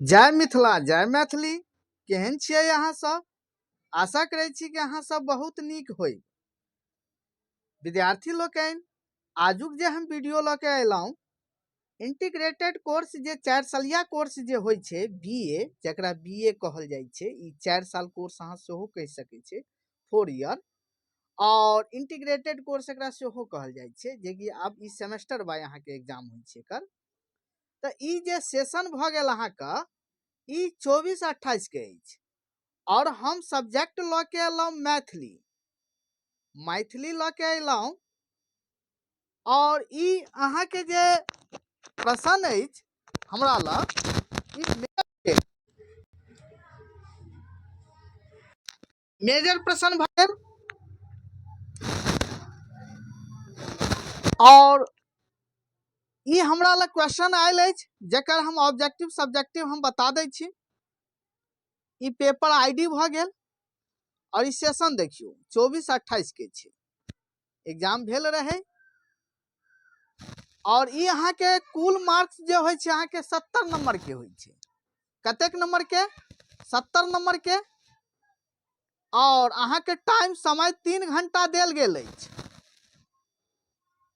जय मिथिला जय मैथिली। केहन छियै अहाँ सब? आशा करै छी कि अहाँ सब बहुत नीक होई। विद्यार्थी लोकनि, आजुक जे हम वीडियो लऽ के अयलहुँ, इंटीग्रेटेड कोर्स जे 4 सालिया कोर्स जे होइ छै बी ए, जकरा बी ए कहल जाइ छै, ई 4 साल कोर्स अहाँ सेहो कहि सकै छियै, 4 ईयर, और इंटीग्रेटेड कोर्स एकरा सेहो कहल जाइ छै, जेकि आब ई सेमेस्टर बाय अहाँके एग्जाम होइ छै एकर। तऽ ई जे सेशन भऽ गेल अहाँके, ई 24-28 के अछि, और हम सब्जेक्ट लऽ के अयलहुँ मैथिली, मैथिली लऽ के अयलहुँ, और ई अहाँके जे प्रश्न अछि हमरा लग, ई मेजर प्रश्न भऽ गेल, और ई हमरा लग क्वेश्चन आयल अछि जकर हम ऑब्जेक्टिव सब्जेक्टिव हम बता दै छी। ई पेपर आईडी भऽ गेल, और ई सेशन देखियौ 24-28 के छै, एग्जाम भेल रहे, और ई अहाँके कुल मार्क्स जे होइ छै अहाँके 70 नंबर के होइ छै। कतेक नंबर के? 70 नंबर के। और अहाँके टाइम समय 3 घंटा देल गेल अछि।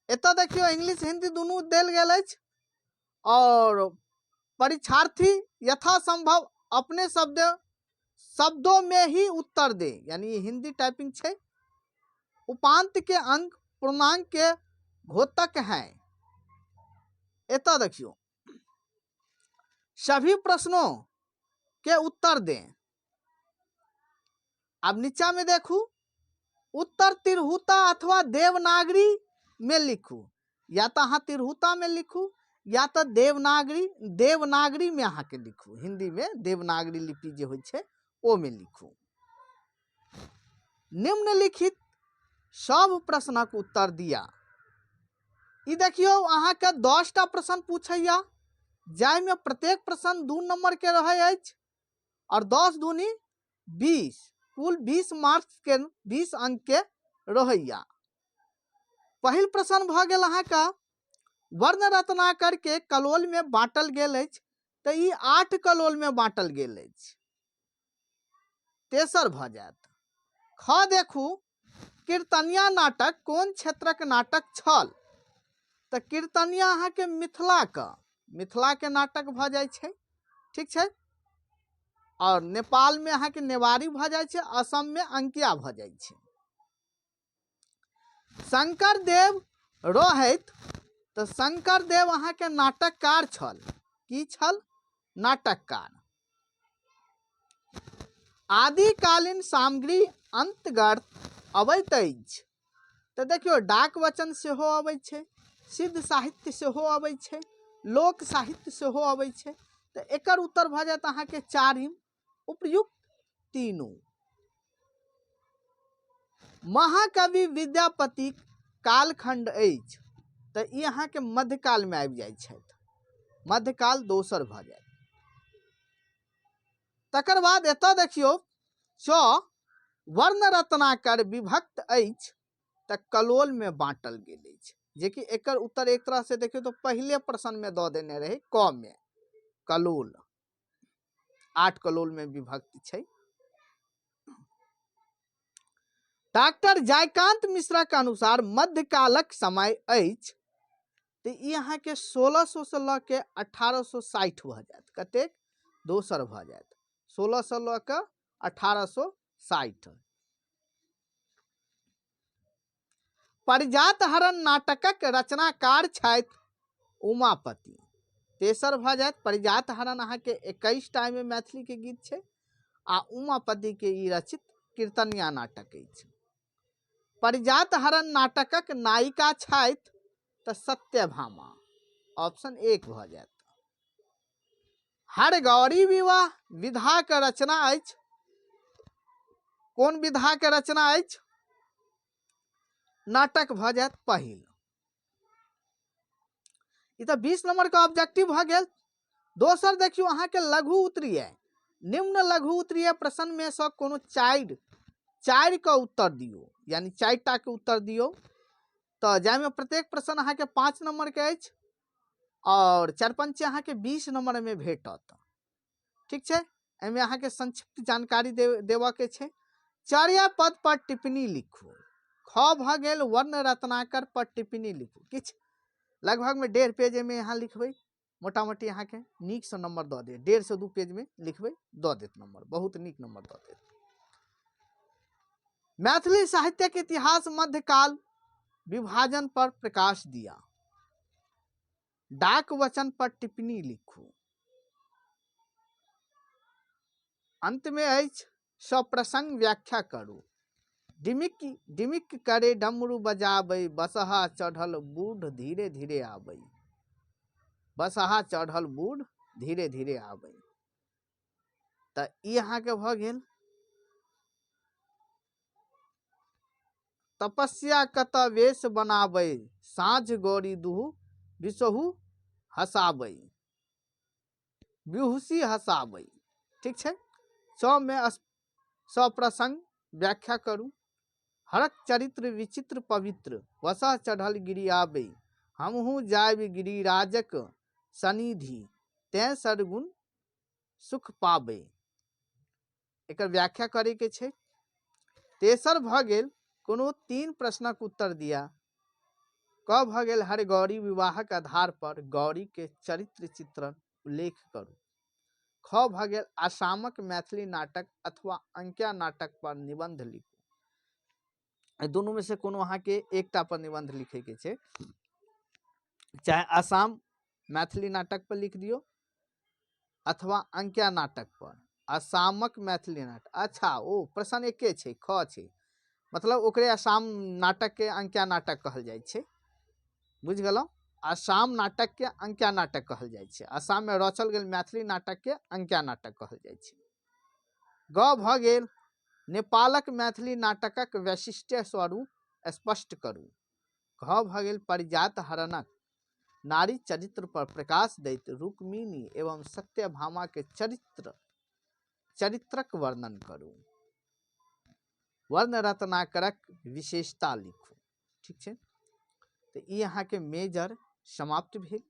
एतऽ देखियौ इंग्लिश हिंदी दुनू देल गेल अछि, और परीक्षार्थी यथासंभव अपने शब्दों में ही उत्तर दे, यानी हिंदी टाइपिंग छै। उपांत के अंक पूर्णांक के घोतक हैं। एतऽ देखियौ सभी प्रश्नों के उत्तर दें। अब नीचा में देखू, उत्तर तिरहुता अथवा देवनागरी में लिखू, या तो अहाँ तिरहुता में लिखू या तो देवनागरी में अहाँ के लिखू, हिंदी में देवनागरी लिपि जे होइ छै ओ में लिखू। निम्नलिखित सब प्रश्नक उत्तर दिया। ई देखियौ अहाँके 10टा प्रश्न पूछैया, जाहिमे प्रत्येक प्रश्न 2 नंबर के रहै अछि, और 10 दूनी 20, कुल 20 मार्क्स के 20 अंक के रहैया। पहिल प्रश्न भऽ गेल अहाँके, वर्ण रत्नाकर के कलोल में बांटल गेल अछि, तऽ ई 8 कलोल में बांटल गेल अछि, तेसर भऽ जायत। ख देखू, कीर्तनिया नाटक कोन क्षेत्रक नाटक छल? तऽ कीर्तनिया अहाँके मिथिलाके नाटक भऽ जाइ छै, ठीक छै। और नेपाल में अहाँके नेवारी भऽ जाइ छै, असम में अंकिया भऽ जाइ छै। शंकरदेव रहैत, तऽ शंकरदेव अहाँके नाटककार छल। की छल? नाटककार। आदिकालीन सामग्री अंतर्गत अबैत अछि, तऽ देखियौ डाक वचन सेहो अबै छै, सिद्ध साहित्य सेहो अबै छै, लोक साहित्य सेहो अबै छै, तऽ एकर उत्तर भऽ जायत अहाँके चारिम, उपयुक्त तीनू। महाकवि विद्यापतिक कालखंड अछि, तऽ ई अहाँके मध्यकालमे आबि जाइ छथि, मध्यकाल दोसर भऽ जायत। तकर बाद एतऽ देखियौ च वर्ण रत्नाकर विभक्त अछि, तऽ कलोल में बांटल गेल अछि, जेकि एकर उत्तर एक तरह से देखियौ तऽ पहिले प्रश्न में दऽ देने रहे क में, कलोल 8 कलोल में विभक्त छै। डॉक्टर जयकांत मिश्रा के अनुसार मध्यकालक समय अछि, तऽ ई अहाँके 1600 से लऽ के 1860 भऽ जायत। कतेक? दोसर भऽ जायत, 1600 लऽ के 1860। पारिजात हरण नाटकक रचनाकार छथि उमापति, तेसर भऽ जायत। पारिजात हरण अहाँके 21 टा एहिमे मैथिली के गीत छै, आ उमापति के ई रचित कीर्तनिया नाटक अछि। पारिजात हरण नाटकक नायिका छथि तऽ सत्यभामा, ऑप्शन 1 भऽ जायत। हरगौरी विवाह विधा के रचना अछि, कोन विधा के रचना अछि? नाटक भऽ जायत पहिल। ई तऽ 20 नंबर के ऑब्जेक्टिव भऽ गेल। दोसर देखियौ अहाँके लघु उत्तरीय, निम्न लघु उत्तरीय प्रश्न में सँ कोनो चारि के उत्तर दियौ, यानी 4टा के उत्तर दियौ, तऽ जाहिमे प्रत्येक प्रश्न अहाँके 5 नंबर के अछि, और 4 पंचे अहाँके 20 नंबर में भेटत। ठीक छै, एहिमे अहाँके संक्षिप्त जानकारी देबऽके छै। चर्यापद पर टिप्पणी लिखू। ख भऽ गेल वर्ण रत्नाकर पर टिप्पणी लिखू। किछु लगभगमे 1.5 पेज एहिमे अहाँ लिखबै, मोटा मोटी अहाँके नीकसँ नम्बर दऽ देत। 1.5 से 2 पेजमे लिखबै, दऽ देत नम्बर, बहुत नीक नम्बर दऽ देत। मैथिली साहित्यक इतिहास मध्यकाल विभाजन पर प्रकाश दिया। डाक वचन पर टिप्पणी लिखू। अंतमे अछि सप्रसंग व्याख्या करू। डिमिक डिमिक करे डमरू बजाबै, बसहा चढ़ल बूढ़ धीरे धीरे आबै। बसहा चढ़ल बूढ़ धीरे धीरे आबै। तऽ ई अहाँके भऽ गेल। तपस्या कतऽ वेश बनाबै, साँझ गौरी दुहु बिसहु हसाबै, बिहुसी हसाबै। ठीक छै, सभमे सप्रसंग व्याख्या करू। हरक चरित्र विचित्र पवित्र, वसह चढ़ल गिरि आबै, हमहूँ जायब गिरिराजक सनिधि, तें सद्गुण सुख पाबै। एकर व्याख्या करैके छै। तेसर भऽ गेल कोनो 3 प्रश्नक उत्तर दिया। क भऽ गेल हरगौरी विवाहक आधार पर गौरी के चरित्र चित्रण उल्लेख करू। ख भऽ गेल आसामक मैथिली नाटक अथवा अंकिया नाटक पर निबंध लिखू। एहि दुनू में से कोनो अहाँके एकटा पर निबंध लिखैके छै, चाहे आसाम मैथिली नाटक पर लिख दियौ अथवा अंकिया नाटक पर। आसामक मैथिली नाटक, अच्छा ओ प्रश्न एके छै, ख छै, मतलब ओकरे आसाम नाटक के अंकिया नाटक कहल जाइ छै। बुझि गेलहुँ? आसाम नाटक के अंकिया नाटक कहल जाइ छै। आसाम में रचल गेल मैथिली नाटक के अंकिया नाटक कहल जाइ छै। ग भऽ गेल नेपालक मैथिली नाटकक वैशिष्ट्य स्वरूप स्पष्ट करू। घ भऽ गेल पारिजात हरणक नारी चरित्र पर प्रकाश दैत रुक्मिणी एवं सत्यभामा के चरित्रक वर्णन करू। वर्ण रत्नाकरक विशेषता लिखू। ठीक छै, तऽ ई अहाँके मेजर समाप्त भेल।